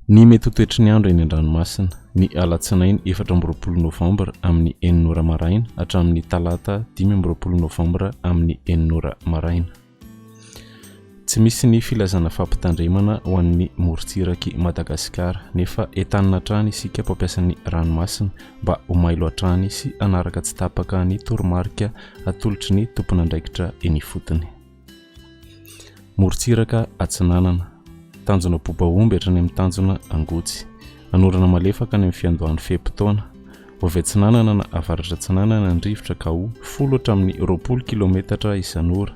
Ny mety ho toetry ny andro eny an-dranomasina, ny alatsinainy 24 novambra amin'ny enina ora maraina hatramin'ny talata 25 novambra amin'ny enina ora maraina. Tsy misy ny filazana fampitandremana ho an'ny morontsirak'i Madagasikara, nefa entanina hatrany isika mpampiasa ny ranomasina mba ho mailo hatrany sy hanaraka tsy tapaka ny toromarika atolotry ny tompon'andraikitra eny ifotony. Morontsiraka atsinanana. Tanjona Bobaomby hatrany amin'ny tanjona Angotsy. Anorana malefaka any amin'ny fiandohan'ny fe-potoana. Ho avy atsinanana na avaratra atsinanana ny rivotra ka ho folo hatramin'ny 20 kilometatra isan'ora.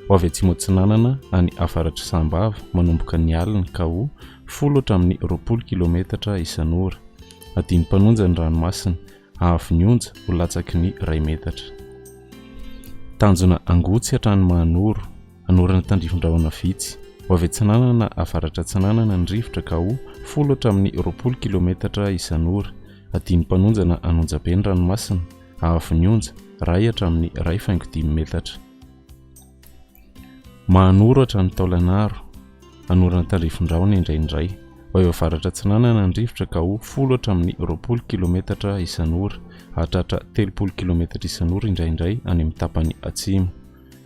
Ho avy atsimo atsinanana any avaratr'i Sambava manomboka ny alina ka ho folo hatramin'ny 20 kilometatra isan'ora. Adin'ny mpanonja ny ranomasina. Avo ny onja ho latsaky ny iray metatra. Tanjona Angotsy hatrany Mahanoro, anorana tandrifin-drahona vitsy. Ho avy atsinanana na avaratra atsinanana ny rivotra ka ho folo hatramin'ny 20 kilometatra isan'ora. Adin'ny mpanonja na an'onjabe ny ranomasina, avo ny onja, iray hatramin'ny iray faingo dimy metatra. Mahanoro hatrany Taolagnaro, anorana tandrifin-drahona indraindray. Ho eo avaratra atsinanana ny rivotra ka ho folo hatramin'ny 20 kilometatra isan'ora, hahatratra 30 kilometatra isan'ora indraindray any amin'ny tapany atsimo.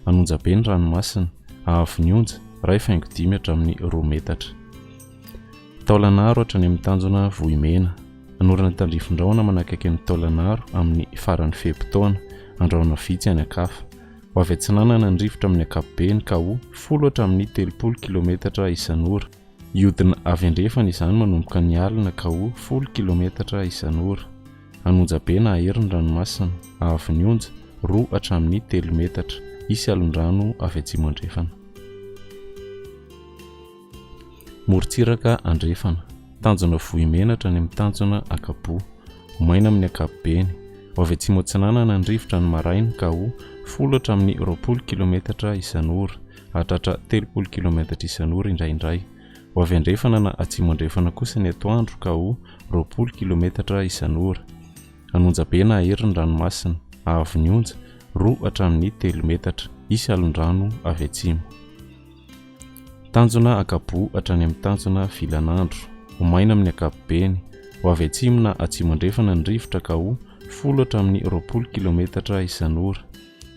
An'onjabe ny ranomasina, haavo ny onja, iray faingo dimy hatramin'ny roa metatra. Taolagnaro hatrany amin'ny tanjona Vohimena. Anorana tandrifin-drahona manakaiky an'i Taolagnaro amin'ny faran'ny fe-potoana, andrahona vitsy any an-kafa. Ho avy atsinanana ny rivotra amin'ny ankapobeny ka ho folo hatramin'ny 30 kilometatra isan'ora. Hiodina avy andrefana izany manomboka ny alina ka ho folo kilometatra isan'ora. An'onjabe na hahery ny ranomasina, haavon'ny onja, roa hatramin'ny telo metatra. Hisy alondrano avy atsimo andrefana. Morontsiraka andrefana. Tanjona Vohimena hatrany amin'ny tanjona Ankaboa. Ho maina amin'ny ankapobeny. Ho avy atsimo atsinanana ny rivotra ny maraina ka ho folo hatramin'ny 20 kilometatra isan'ora, hahatratra 30 kilometatra isan'ora indraindray. Ho avy andrefana na atsimo andrefana kosa ny atoandro ka ho 20 kilometatra isan'ora. An'onjabe na hahery ny ranomasina, haavon'ny onja, roa hatramin'ny telo metatra. Hisy alondrano avy atsimo. Tanjona Ankaboa hatrany amin'ny tanjona Vilanandro. Ho maina amin'ny ankapobeny. Ho avy atsimo na atsimo andrefana ny rivotra ka ho folo hatramin'ny 20 kilometatra isan'ora.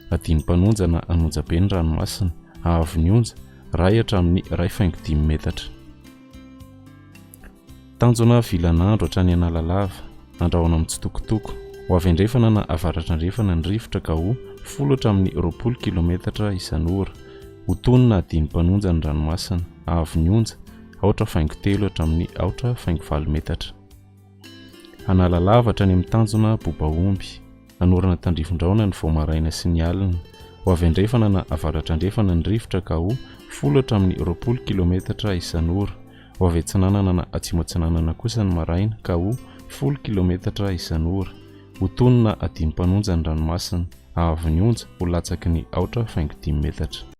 Adin'ny mpanonja na an'onjabe ny ranomasina. Haavon'ny onja, iray hatramin'ny iray faingo dimy metatra. Tanjona Vilanandro hatrany Analalava, andrahona mitsitokotoko. Ho avy andrefana na avaratra andrefana ny rivotra ka ho folo hatramin'ny 20 kilometatra isan'ora. Ho tony na hadino mpanonja ny ranomasina. Haavon'ny onja, aotra faingo telo hatramin'ny aotra faingo valo metatra. Analalava hatrany amin'ny tanjona Bobaomby. Anorana tandrifin-drahona ny vao maraina sy ny alina. Ho avy andrefana na avaratra andrefana ny rivotra ka ho folo hatramin'ny 20 kilometatra isan'ora. Ho avy atsinanana na atsimo atsinanana kosa ny maraina ka ho folo kilometatra isan'ora. Ho tony na adino mpanonja ny ranomasina. Haavon'ny onja ho latsaky ny aotra faingo dimy metatra.